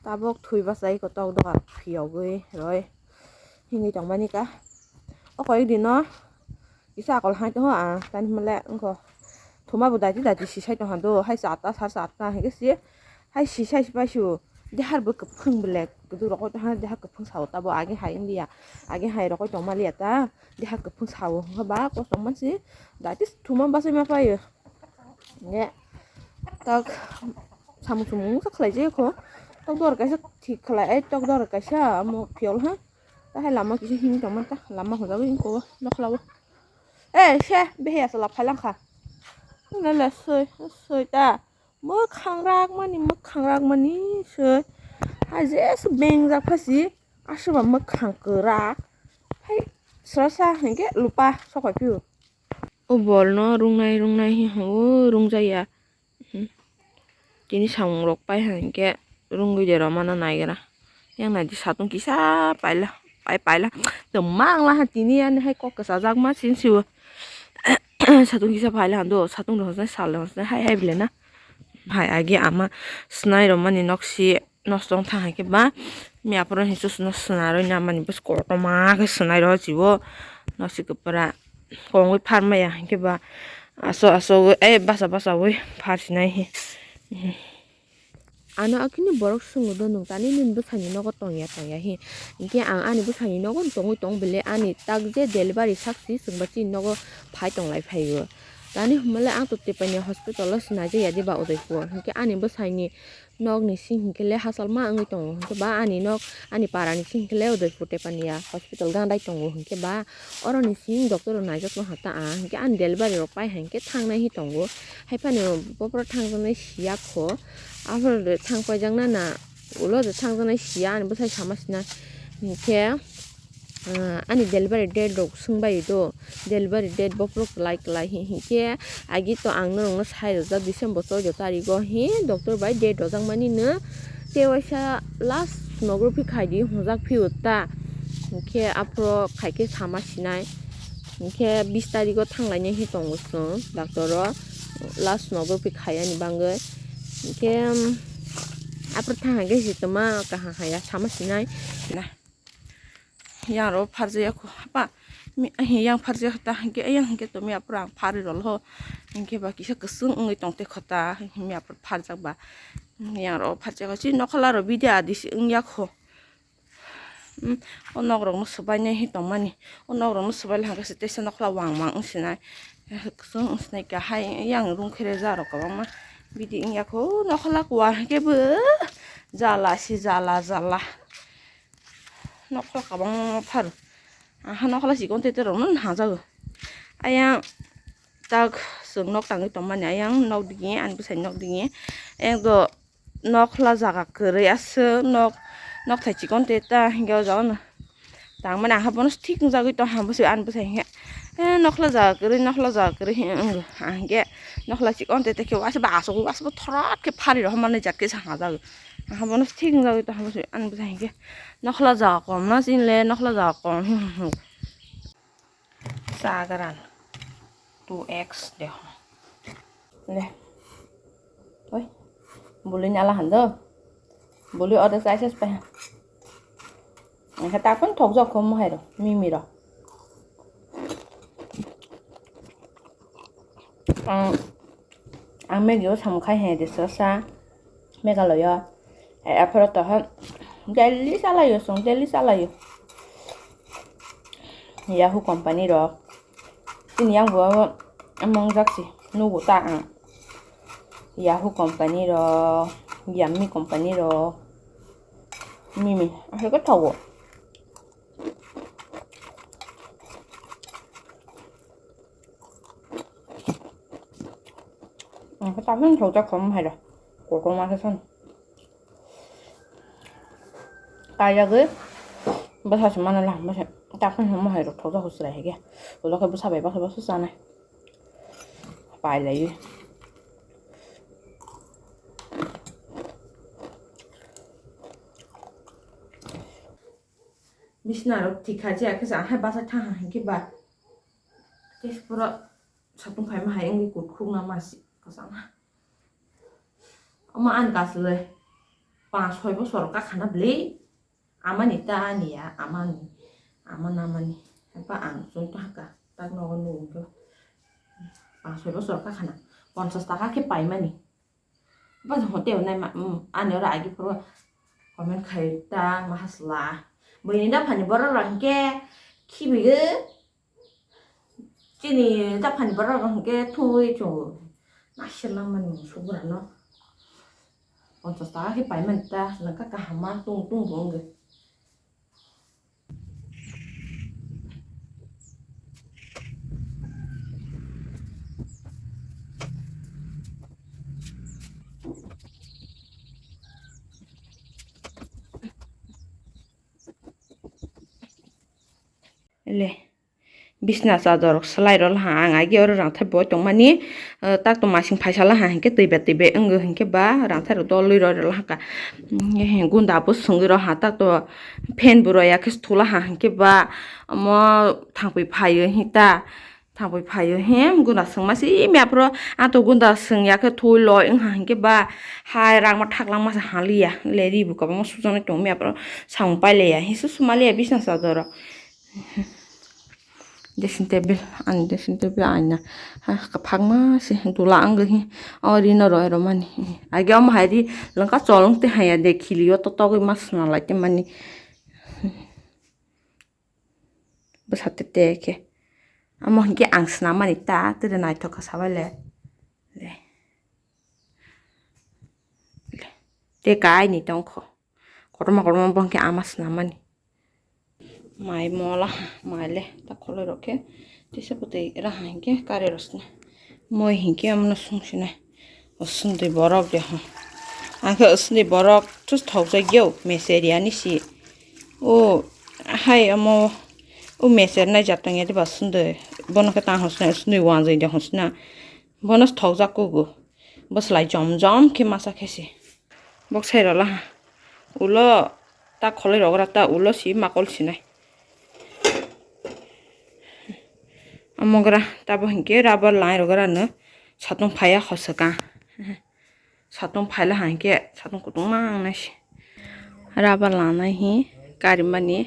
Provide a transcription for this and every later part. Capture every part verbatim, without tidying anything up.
Tabuk thwi bachai kotok doga phiyogwi roi himwi tongmani ka. O koi dino kisa akol hai tongo ang tani hwnle wngkho. Thuma bo daiti daiti sisai tongha do hai chata sar chata hwnkhe si hai sisai si paisio dehar bo kwphwng belek kwdwk rokoi tongha dehar kwphwng sao tabo age hai wngya age hai rokoi tongmaliya ta dehar kwphwng sao hwnkhe ba kosong mansi daiti thuma bachai ma paio. Nge tak samung sumung sa khlai je kho. Tok dor kaisa thik khlai ai tok dor kaisa amo phiol ha. Ta hai lama kisa himwi tongmani ta lama hwnjagwi wngkho nokhlao. Eh se behe asala phailang kha. Nale soi soi ta mwkhang rak mani mwkhang rak mani soi. Hai je se bengjak phasi aswba mwkhang kwrak. Hai sra sa hinkhe lupa sokai phio. O bolno rungnai rungnai hi hwngo, rungjaya. Hmm. Tini samung rok pai hai hinkhe rungwi de rw mano naigra. Yang naidi satung kisa paila, pai paila. Tongma wngla ha tini ani hai kok kwchajak ma sini siwo. Satung kisa paila hando, satung rok hosnai sal rok hosnai hai hai bile na. Hai agi ama swnai rok mani nok si. Nosto wng thang hai khe ba, mi aphuru hinwi chusno swnarwi na mani bwswk kotorma khe swnai rw jibo. Nosi kwpra kongwi phar maya hai khe ba, aso aso wi, eh, basa basa wi phar sinai hi. Ano akhini borok swngo do, "Nwng tani nini bwsani nogo tongya tongya?" hi. Hinkhe ang ani bwsani nogo tongwi tong bele ani tak je delivery sak si chwng ba chini nogo phai tong lai phai o. Tani hwnmale ang to Tepania hospital o se naijak ya de ba Udaipur. Hinkhe ani bwsani nok ni sing hinkhe le hachal ma wngwi tongo, hinkhe ba ani nok ani para ni sing hinkhe le Udaipur Tepania hospital gandai tongo, hinkhe ba oro ni sing doctor rok naijak ma hota ang, hinkhe ani delivery rok pai hai hinkhe thang nai hi tongo, hai phano bopro thang jaknai siya kho, aphuru thang paijak nana ulo je thang jaknai siya ani bwsai sama sina, hinkhe. Ah, ani delivery date rok swngbai do, delivery date bophuru kwlai kwlai hi hinkhe agi to ang norokno sai rwjak December choudo tarigo hi doctor bai date rwjak mani no tei waisa last sonography khai di hwnjak phio ta hinkhe aphuru khaikhe sama sinai hinkhe bis tarigo thanglainai hi tongo chwng doctor o last sonography khai ani bagwi hinkhe aphuru thang hai khe se tongma kaham haya sama sinai. Yang ro pharjaya kho, hapa, mi, yang pharjaya kho ta, hinkhe yang hinkhe to mi aphuru ang pharwi rwlo, hinkhe ba kisa kwchwng wngwi tong te kho ta, mi aphuru pharjak ba, yang ro pharjaya kho, chini nokhola ro bidi adi se wngya kho, hmm, o nok rok no swbainai hi tongmani, o nok rok no swbai le hinkhe se teisa nokhola wang wang wng sinai, kwchwng wng sinai kha hai yang rung khe re ja rok kwbangma bidi wngya kho, nokhola kuwa hinkhe bo jala se jala jala. Nokhola kwbangma phar. Aha nokhola chikon tete rokno najago. Ayang tak chwng nok tangwi tongmani ayang nok digi ani bwsai nok digi. Ayang do nokhola jaga kwrwi aswk nok nokthai chikon teta hinkhe o jagano tangmani aha bono thik wngjagwi tongha bwsai ani bwsai hinkhe. Eh, nokhola jaga kwrwi nokhola jaga kwrwi hinwi wngo. Ang hinkhe nokhola chikon tete khe waisa ba aswk waisa bo thorot khe phari rohormani jat khe saha jago. Aha bono thik wngjagwi tongha bwsai ani bwsai hinkhe. Nokhola jaga kom no chini le, nokhola jaga kom. Chagaran two X deho. Le. Oi. Bului nala hando. Bului order size pa. Angkhe tapon thokjak kho mohai ro, mimi ro. Ang, ang Maggie o samung khai hai de sa sa. Meghalaya, eh, aphoro toho daily chalaio chwng, daily chalaio. Yahoo company rok. Chini yang bo mangjak si nugo ta ang. Yahoo company rok, Yummy company rok. Mimi, aswk khe thago. Ang khe tabuk thok jak kho mohai rok. Kotorma khe sani. Kaiyagwi bwsa se mano lang bwsa. Tabuk mohai rok thok jak kho chwrai hai khe. Ulo khe bwsa bai baksa baksa chanai. Pailaiwi. Bisna rok thik kha je, akhe sa hai basa thang ha hinkhe ba. Tei se pura satung phaima hai wngwi kut khukna masi kwchangma. Omo ani kasulwi. Panch soi bosor kakhana bwlwi. Amani ta ani ya, amani. Amani, amani. Ba ang chwng ta haka. Tak nogo nugo. Panch soi bosor kakhana. Ponchas taka khe paimani. Ba hote nai ma, mm, ani oro agi phuru comment khai ta ma hasla. Bini da phani borok rok hwnkhe khibigo. Chini japhani borok rok hwnkhe thwi chwng naisir langmani musuk borokno. Ponchas taka khe paimani ta, lwngkha kaham ma tung tung bo wngwi. Le. Bisna chador rok swlai rw laha ang, agi oro rangthar bo tongmani, eh, tak tong masing phaisa laha hinkhe twi bai twi bai wngo hinkhe ba rangthar rok dol rw laha ka. Gunda bo swngwi rw ha tak to fan bo rw ya khe sthula ha hinkhe ba omo thangpui phaio hinta thangpui phaio he gunda swngma si mia phuru ato gunda swngya khe thui loi wngha hinkhe ba hai rangma thak langma se haliya le ri bo kwbangma sujaknai tongo mia phuru samung pailaiya hinsu sumaliya bisna chador rok. Dressing table, ani dressing table aina. Ha, kwphangma se dula wngwi hi. O rino roi rwmani. Age omo hai ri lwngkha chol wngte haiya de khilio totogwi ma swnam lai te mani. Bwsa tete khe. Omo hinkhe ang swnam mani ta, tere naithok kha sabai le. Le. Le. Te kaini tongkho. Kotorma kotorma bo hinkhe ama swnam mani. Mai mola, mai le ta kholoi rok khe tisa bwtwi raha hinkhe kari rosna. Moi hinkhe omono sung sinai. O sundui borok de ho. Ang khe o sundui borok thus thok jak yo meser ya ni si. O hai omo o meser nai jatong ya de ba sundui. Bono khe ta hosna sundui wanjai de hosna. Bono thok jak kugo. Bwslai jom jom khe masa khe se. Bok sai rw laha. Ulo ta kholoi rok rak ta ulo si makol sinai. Omo gra tabo hinkhe rubber lai rok gra no satung phaiya hoso ka. Satung phaila hinkhe satung kutung ma wngnai se. Rubber lanai hi karimani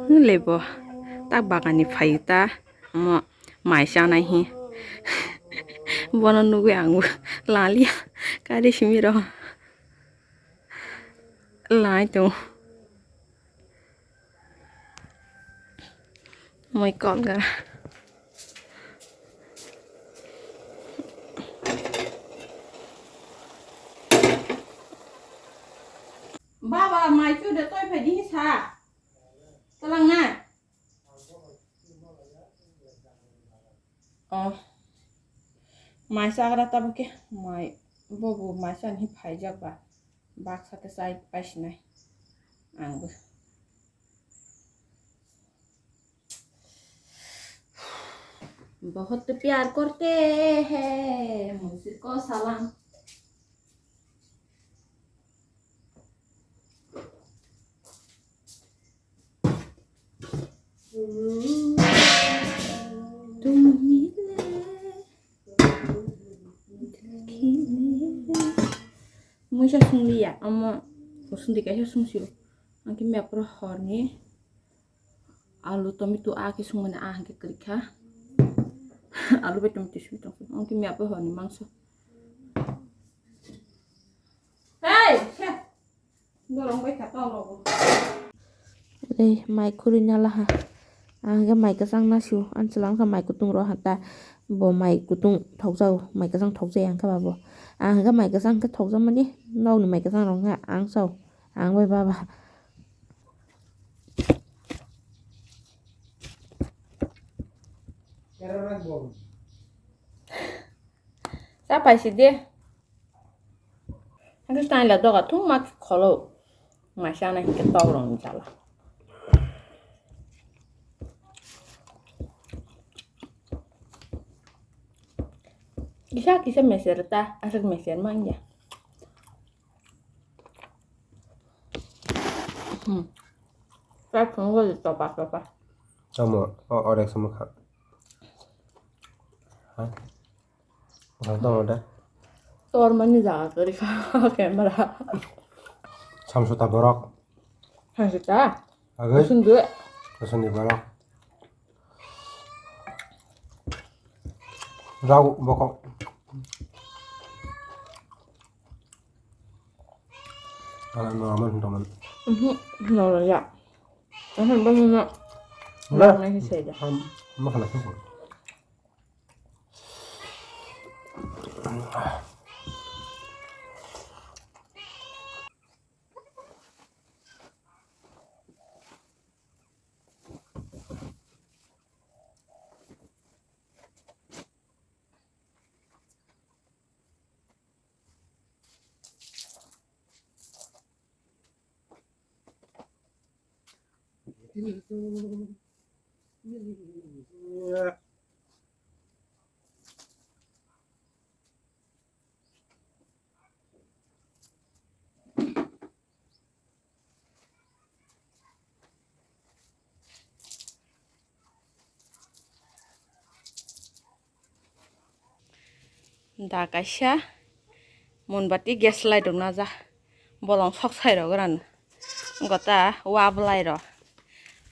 lebo tak bagani phaio ta omo mai chanai hi bono nugui ang bo laliya kari simi rw lai tongo. Moi kok gara. Baba, mai chu de toi phai di sa. Talang na. Oh. Mai chagra tabuk khe mai bobo mai chani phaijak ba. Baksa khe chai paisinai. Ang bo. बहुत प्यार करते हैं, मुझको सलाम। तुम मिले। Muisa swngliya, omo usundui kaisa sungsio. Ang khe mepro horni alu, tomato a khe sungmani a hwnkhe kwrwikha. Alu bai tomato swi tongkhe. Ang khe mepro horni mangso. Hey, Gorong bai kha tong rogo. Ei, mai khurui nala ha. Ang hwnkhe mai kwchang nasio. Ang chwla wngkha mai kutung rw ha ta. Bo mai kutung thokjago. Mai kwchang thokjaya wngkha ba bo. Ang hwnkhe mai kwchang khe thokjakmani. Nokni mai kwchang rok wngkha ang chao. Ang bai baba. Cha paisi de. Hwnkhe style doga thung ma kholo. Mai chana hinkhe tok rong jala. Kisa kisa meser ta, aswk meser manya. Hmm. Sa thung go topa topa. Tamo, o orek samo kha. Ha? Ang tamo da. Tor mani jaga kwrwi kha camera. Samsota borok. Samsota? Agoi? Kusum dua. Kusum ni borok. Rau bokok. Ala normal teman. Mhm, normal ya. Mhm, bang na. Nah. Bang na sih saya. Ham, makan apa? Da kaisa monbati gas light rok naja bolong sok sai rok ran gota wa bwlai rok.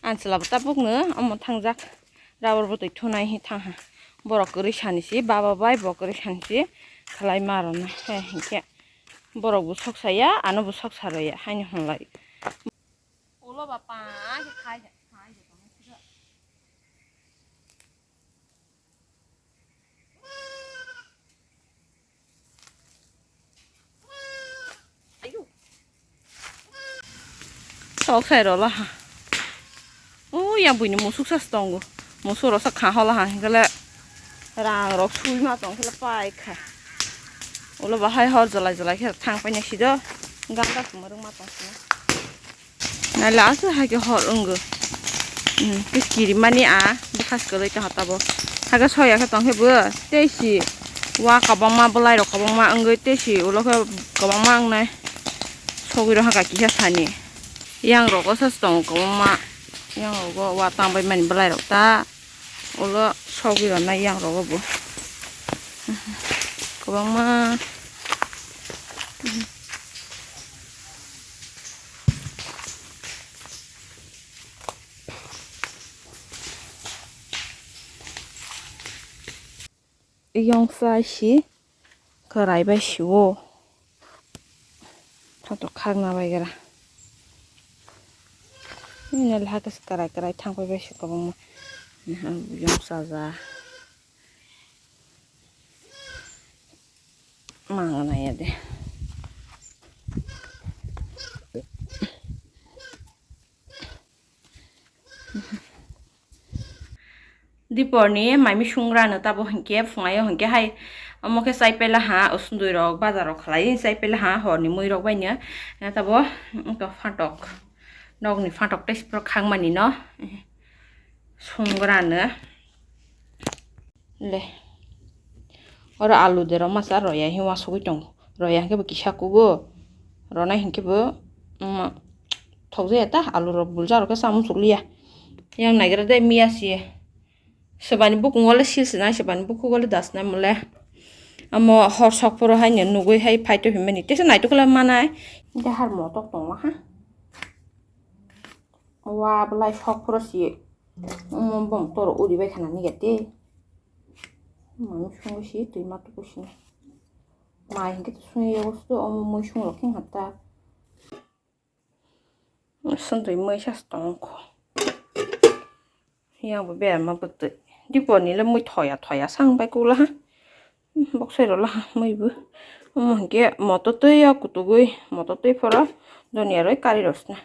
Ang chwla bo tabuk no omo thangjak rubber bwtwi thunai hi thangha. Borok kwrwi sani si baba bai bo kwrwi sani si khlai ma rwnai he hinkhe borok bo sok saya ano bo sok sa rwya haino hwnlai. Ulo ba pa khe khai khai tong sida. Sok sai rw la ha. O yang buini musuk sa tongo. Musuk rok sa kha hola ha hingkhe le rang rok sui ma tong khe le pai kha. Ulo bahai hor jolai jolai khe thang paina sido ganda sumui rwng ma tong sina. Naila aswk hai khe hor wngw. Hmm, kiskiri mani a bwkha swkagwi tongkha tabuk. Hakhe soya khe tongkhe bo tei si wa kwbangma bwlai rok kwbangma wngwi tei si ulo khe kwbangma wngnai. Sogwi rok hakha kisa sani. Yang rogo sa tongo kwbangma. Yang rogo wa tang bai mani bwlai rok ta. Ulo sogwi rwnai yang rogo bo. Kwbangma. Yongsa si kwrai bai si o. Thato khakna bai gra. Nini le hakhe se kwrai kwrai thang pai bai se kwbangma. Yongsa ja. Mangana ya de. Diporni maimi sungrano tabo hinkhe phungaio hinkhe hai omo khe chai pela ha o sundui rok bazar rok khlai chai pela ha horni mui rok baino tabo wngkha phatok nokni phatok tei sipro khangmani no sungrano. Le. Oro alu de rw masa rw ya hwnwi uansugwi tongo. Rw ya hwnkhe bo kisa kugo. Rwnai hwnkhe bo, um, thokjaya ta alu rok bulja rok khe chamung chukliya. Yang naigra de miya si. Swbani bukung o le sil sinai, swbani bukung o le das nai mole. Amo hor sok phuru haino nugwi hai phai to hinmani. Tesa naitok le manai. De har motok tongo ha. Wa bwlai sok phuru si. Omo bom toro uri bai khana nigati. Mami sungo si twi ma tuku si. Mai hingke to sungya yago si omo mui sung rok king hata. Sundui mui sa tong ko. Yang bo berma bwtwi. Dipor ni le mui thoya thoya sang bai kula ha. Bok sai rw la ha mui bo. Omo hingke moto twi ya kutugui moto twi phoro doniya roi kari rw sna.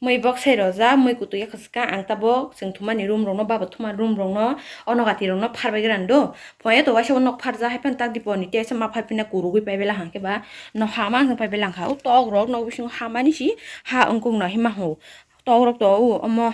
Mui bok sai rojak, mui kutuk ya khaska, ang tabok chwng thumani room rokno, baba thumani room rokno, o nokati rokno pharbai gra do. Phone to waisa o nok pharjak, hai phano tak dipor ni tesa ma pharpina kurugwi pai bela hangke ba, no hama ang pai bela hangkha, o tok rok nok bisingo hamani si ha wngkuk no hima ho. Tok rok to o omo,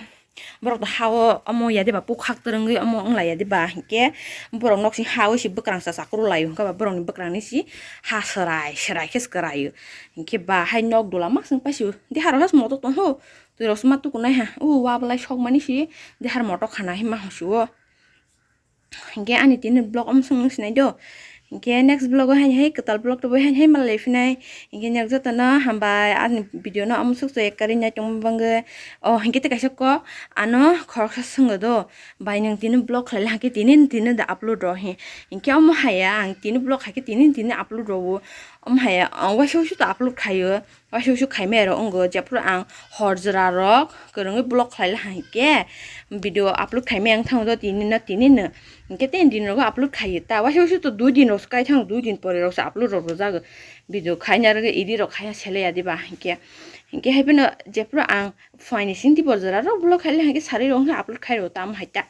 borok to ha o omo ya deba pukhak twrwngwi omo wng lai ya deba hingke, borok nok sing ha o si bwkrang cha cha kuru lai o hingke ba borok ni bwkrang ni si ha swrai swrai khe swkrai o. Hingke ba hai nok dula mak sing paisio. Dehar o has moto tong ho. Twi rok sma tuku nai ha. O wa bwlai sok mani si. Dehar moto khana hima ho si o. Hingke ani tini vlog om song sinai do. Hinkhe next vlog o haini hai kwtal vlog tubui haini hai malai phinai. Hinkhe nok jotono hambai ani video no amsuk so ekkarwi nai tongma bangwi. O hinkhe tei kaisa kok ano khoroksa swngo do, bai nwng tini vlog khlai le hinkhe tini tini da upload rw hi. Hinkhe omo haya ang tini vlog haikhe tini tini upload rw o. Omo haya ang waisa waisa to upload khaio. Waisa waisa khaimaya rok wngo, jephuru ang hor jora rok kwrwngwi vlog khlai laha hinkhe video upload khaimaya wng thango do tini no tini no. Hinkhe tei din rogo upload khaio ta, waisa waisa to dui din rok kai thango, dui din pore rok se upload rok rwjago. Video khaina rwgwi edit rok khaina selaya diba hinkhe. Hinkhe hai phano jephuru ang phaini sing tei hor jora rok vlog khlai laha hinkhe sari rok wngkhe upload khai rw tamo hai ta.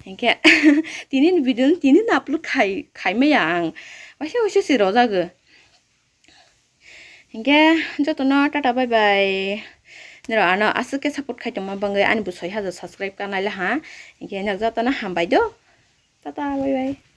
Hinkhe tini ni video no tini no upload khai khaimaya ang. Waisa waisa se rwjago. Hinkhe jotono tata bye bye. Nirok ano aswk khe support khai tongma bangwi ani bo soi hajar subscribe kanai laha. Hinkhe nok jotono hambai do. Tata bye bye.